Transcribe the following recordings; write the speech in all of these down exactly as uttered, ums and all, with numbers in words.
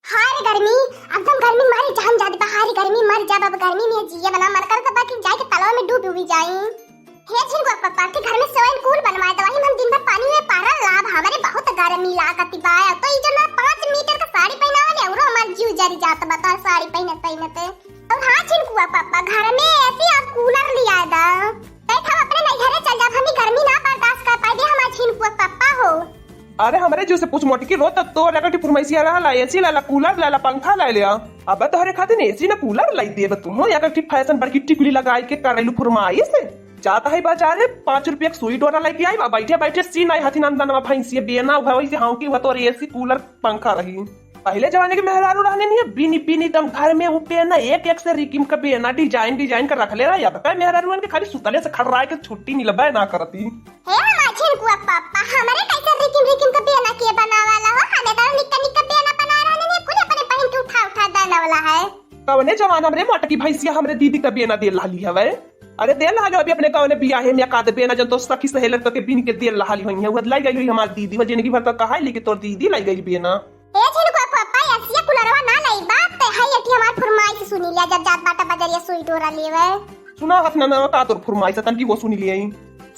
हाय रे गर्मी, एकदम गर्मी मारी जान जात बा। हाय रे गर्मी, मर जाब अब गर्मी में, जिए बना मन करत बा कि जाए के तलवा में डूब उबी जाई। हे झिनकुआ पप्पा, के घर में swimming pool बनवाए दो, वही में हम दिन भर पानी में पड़ल रहब, हमरे बहुत गर्मी लागत बा। तो ई जो ना पाँच मीटर का साड़ी पहनावे ले, औरो हमार जीव जरी जात बा तोर साड़ी पहनत पहनत। और हाँ झिनकुआ पप्पा, घर में AC और cooler लिया दा। देख, हम अपने नैहरे चल जाब, हम ई गर्मी ना बर्दाश्त कर पाइबे, हमार झिनकुआ पप्पा हो। अरे हमरे जीव से पूछ मोटकी, रोज तो तोर एक ठे फुरमाइशिया रहला, AC लाला, cooler लाला, पंखा लाए ले आ। अब तोहरे खातिर AC ना cooler लाई देब तू, हो एक ठे fashion बड़की टिकुली लगाई के करैलू फुरमाइश। जात है बाजारे, पाँच रुपया के सुई डोरा लेके आई, बैठे बैठे सीन आई हथिन अंदनवा भैंसिया बेना हुआ, वैसे हाँकी हुआ तोर AC cooler पंखा रही। पहले जमाने के मेहरारू रहने नहीं है, बीनी बीनी दम घर में वो बेना, एक एक से रिकिम का बेना design design कर रख ले रहा। अब का मेहरारू के खाली सुतले से खड़राए के छुट्टी मिलबे ना करती। हे हमार झिनकुआ पप्पा, हमरे कैसे रिकिम रिकिम का बेना के बनावाला हो? हमें तो निक्का निक्का बेना बना रहने नहीं, कुल अपने बहिन के उठा उठा देने वाला है। कवने जमाना में रे मोटकी भैंसिया हमरे दीदी का बेना दे लाली हवे? अरे दे लालो अभी अपने कवने बियाहे में का दे बेना, जन तो सखी सहेलर तो के बीन के दे लाली हुई है, वो लाई गई हुई हमार दीदी, वो जिंदगी भर तो कहा है, लेकिन तोर दीदी लाई गई बेना। ए झिनकुआ पप्पा, एसिया कूलरवा ना लाई बात, है एठी हमार फरमाइश सुनी लिया, जब जात बाटा बजरिया सुई डोरा लेवे। सुना हथना ना का तोर फरमाइश तन की वो सुनी लिया।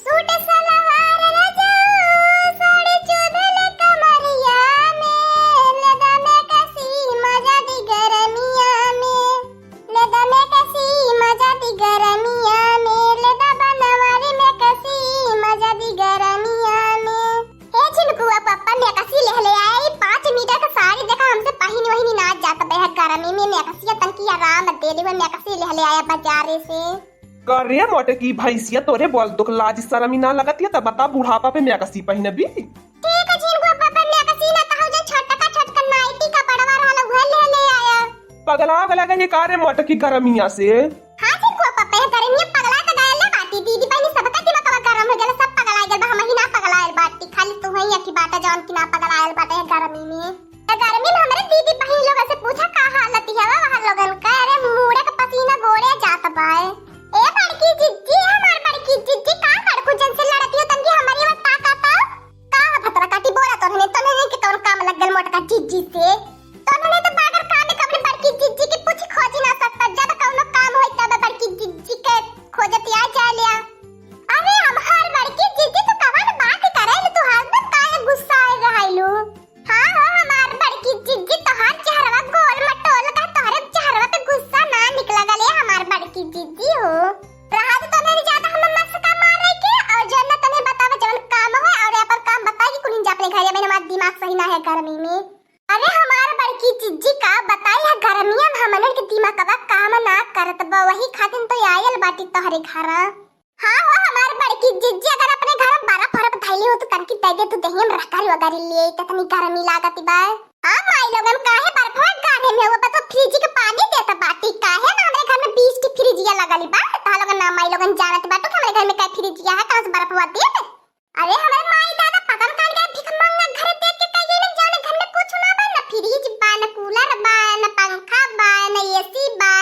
सूट सलवार रजऊ, साड़ी चुभल कमरिया में, लेदा में कसी मजा दी गरमिया में, लेदा में कसी मजा दी गरमिया में, लेदा बनवारी में कसी मजा दी गरमिया में। हे झिनकुआ पप्पा, मेकसी लेहले आया, ई पाँच मीटर के साड़ी देखा हमसे पहिन वहिन ना जात बे, है गरमी में मेकसिया तनकी आराम दे देवे, मेकसी लेहले आया बाजारे से। करे मोटकी भैंसिया, तोरे बोल दुख लाज शरम ही ना लगत है, तब बता बुढ़ापा पे मेकसी पहिनबी? ठीक है झिनकुआ पप्पा, मेकसी ना कहू जे छोटका छोटका नाइटी का बड़वा रहल उहे लेहले आया। पगला गला गई का रे मोटकी गरमिया से? हाँ झिनकुआ पप्पा, ये गरमिया पगला त गयल बाटी, दीदी बहिनी सबका दिमागवा गरम हो गयल, सब पगला गयल बा, हम ही ना पगलायल बाटी, खाली तू ही अठी बाटा जौन की ना पगलायल बाटे ये गरमी में। ये गरमी में हमरे दीदी बहिनी लोग से पूछा का हालत है वहाँ लोगन का, अरे मुड़े का पसीना गोड़े जात बाए। ए बड़की जिज्जी, हमार बड़की जिज्जी, का बड़कू जन से लड़ती हो तनकी हमारी ओर ताकत हो? का हो भतरा काटी बोला तोहने, तोहने के कौन काम लग गल मोटका जिज्जी से? तोहने तो बागर काम में अपने बड़की जिज्जी की पूछ खोज ना सकता, जब कौनो काम होई तब बड़की जिज्जी के खोजत आ जाए लिया। अरे हमार बड़की जिज्जी तो कवन बात करे लो, तू हरदम काहे गुस्सा आए रहलू? हाँ हो हमार बड़की जिज्जी, तोहार चेहरवा गोल मटोल का, तोहरे चेहरवा पे गुस्सा ना निकला गले हमार बड़की जिज्जी हो। रहा तो तोहने ज्यादा हम मस्का मारे के, और जो ना तोहने बतावे जवन काम हो और अपन काम बताई कि कुलिन जा अपने घरे में, हमार दिमाग सही ना है गर्मी में। अरे हमार बड़की जिज्जी का बताई है गर्मिया में हमनन के दिमागवा काम ना करत बा, वही खातिर तो आयल बाटी तोहरे घरा। हाँ हो हमार बड़की जिज्जी, अगर अपने घर बर्फ फरफ धैली हो तो तनकी दे दे, तू देहिया में रगड़ी वगड़ी लिए, इतनी गर्मी लागत बा। हाँ माई लोगन, काहे बर्फवा गाढ़े में हुआ, बस फ्रिज के पानी देत बाटी, काहे ना हमरे घर में बीस ठी फ्रिजिया लगली बा, तोहा लोगन ना माई लोगन जानत बाटू कि हमरे घर में कै फ्रिजिया है, कहाँ से बर्फवा देत? अरे हमरे माई दादा पता न कहाँ गए, भिखमंगा घर देख के कह गए ना, जाने घर में कुछ ना बा, ना फ्रिज बा, ना कूलर बा, ना पंखा बा, ना एसी बा।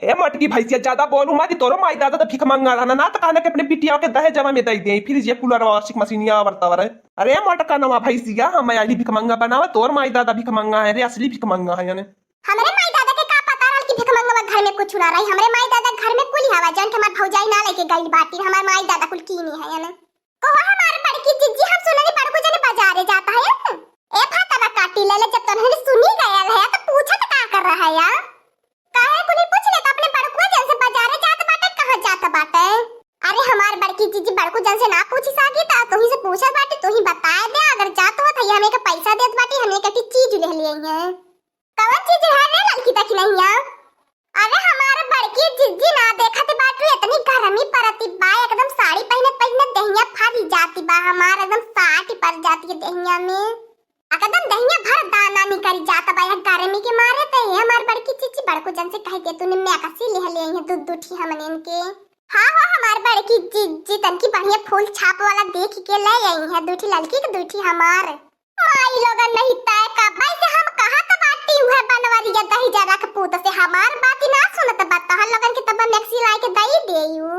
ए मोटकी भैंसिया, ज्यादा बोलू मत, तोरो माई दादा तो भिखमंगा रहना ना, तो कहना कि अपने बिटिया के दहेजवा में दे दे फ्रिज या कूलर, वाशिंग मशीन या अवर तवर। अरे मोटका नवा भैंसिया, हम आली भिखमंगा बनावा, तोर माई दादा भिखमंगा है रे, असली भिखमंगा है यानी। हमरे माई दादा के का पता रहल कि भिखमंगवा घर में कुछ ना रही, हमरे माई दादा घर में कुल हवा, जौन के हमार भौजाई ना लेके गइल बाटी, हमार माई दादा कुल कीनी है यानी। कहो हमार बड़की जिज्जी, हम सुननी बड़कू जने बाजारे जात है। ए भातवा काटी ले ले, जब तोहने सुनी गयल है तो पूछत का कर रहा है या? काहे कुनी पूछ ले तो अपने बड़कुआ जन से बाजारे जात बाटे, कहाँ जात बाटे? अरे हमार बड़की जिज्जी, बड़कू जन से ना पूछी सागी, त तोही से पूछत बाटी, तोही बताए दे, अगर जात हो तो ये हमें के पैसा देत बाटी, हमें के चीज ले लिए हैं। कवन चीज है रे ललकी दखिनहिया? अरे हमार बड़की जिज्जी ना देखत बाटू, इतनी गर्मी परती बा, एकदम साड़ी पहिनत पहिनत देहिया फरी जाती बा हमार, एकदम साटी पर जाती है देहिया में, एकदम देहिया भर दाना निकल जात बा यह गर्मी के मारे। तो ये हमार बड़की जिज्जी बड़कू जन से कह दे तूने मेकसी ले ले आई है दू दू ठी हमने इनके। हाँ हो हमार बड़की जिज्जी, तनकी बढ़िया फूल छाप वाला देख के ले आई है, दू ठी ललकी के दू ठी हमार। माई लोगन नहीं तय का, वैसे हम कहत बाटी उहे बनवरिया दही जरा के पूत से हमार बात ना सुनत बा, तोहर लोगन के तब मेकसी लाए के दई देयू।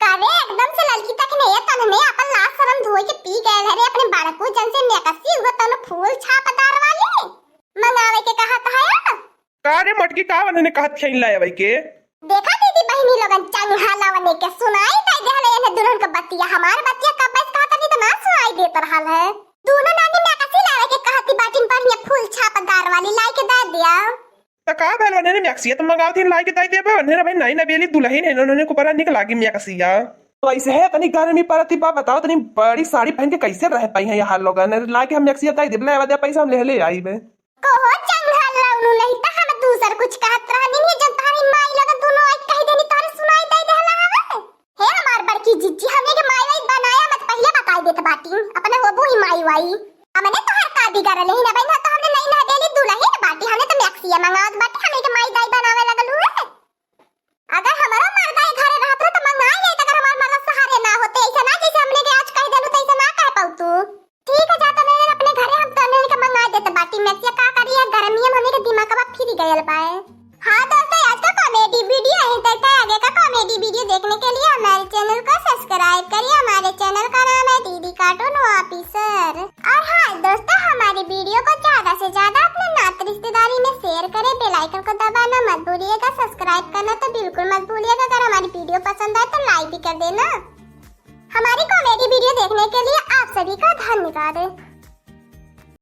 करे एकदम से ललकी तक ने ये तनने अपन लाज शरम धोए के पी गए घरे अपने बड़कू जन से मेकसी हुआ तनो फूल छापदार वाली। के कहत है? का रे मटकी, का वनने कहत खैन लाए भाई के? देखा दीदी बहिनी लोगन, चंगहा लवने के सुनाई दे देहले एने दुल्हन के बतिया। हमार बतिया कब से कहत नहीं तो ना सुनाई देत रहल है। दोनों नानी में कसी लावे के कहती बाटिन बढ़िया फूल छापदार वाली लाई के दे दिया। त का भेल, वनने मैक्सिया त मंगावत ही लाई के दे देबे, वनने भाई नई नवेली दुल्हन है, उन्होंने को बड़ा निक लागी मैक्सिया। तो ऐसे है तनी गर्मी पड़ती बा, बताओ तनी बड़ी साड़ी पहन के कैसे रह पाई हैं यहाँ लोगन, लाई के हम मैक्सिया दे देबे, ले आवा दे पैसा हम ले ले आईबे। कहो चंगहा लवनू, नहीं त हम दूसर कुछ कहत रहनी है, जब तोहरी माई लगे दोनों आई कह देनी तोहरे सुनाई दे देहला हवे। हे हमार बड़की जिज्जी, हमने के माई वाई बनाया मत, पहिले बताई देत बाटी, अपने होबू ही माई वाई। हमने तोहर का बिगाड़ले ही ना बहन, तो हमने नई नवेली दुल्हन बाटी, हमने तो मैक्सिया मंगावत बाटी, हमने के माई दाई बनावे लगलू है। अगर हमारो मर्दा ए घरे रहत रहे त मंगाई लेत, अगर हमार मर्दा सहारे ना होते, ऐसे ना जैसे हमने के आज कह देलू त ऐसे ना कह पाऊ तू। ठीक है, जा तो अपने घरे हम तो के मंगा देत बाटी मैक्सिया, का करिए गर्मी में हमने के दिमाग अब फिर गयल बाए। हाँ दोस्तों, आज का कॉमेडी वीडियो यहीं तक था। आगे का कॉमेडी वीडियो देखने के लिए हमारे चैनल को सब्सक्राइब करिए। हमारे चैनल का नाम है डीडी कार्टून ऑफिसर। और हाँ दोस्तों, हमारी वीडियो को ज्यादा से ज्यादा अपने नात रिश्तेदारी में शेयर करें। बेल आइकन को दबाना मत भूलिएगा, सब्सक्राइब करना तो बिल्कुल मत भूलिएगा। अगर हमारी वीडियो पसंद आए तो लाइक भी कर देना। हमारी कॉमेडी वीडियो देखने के लिए आप सभी का धन्यवाद।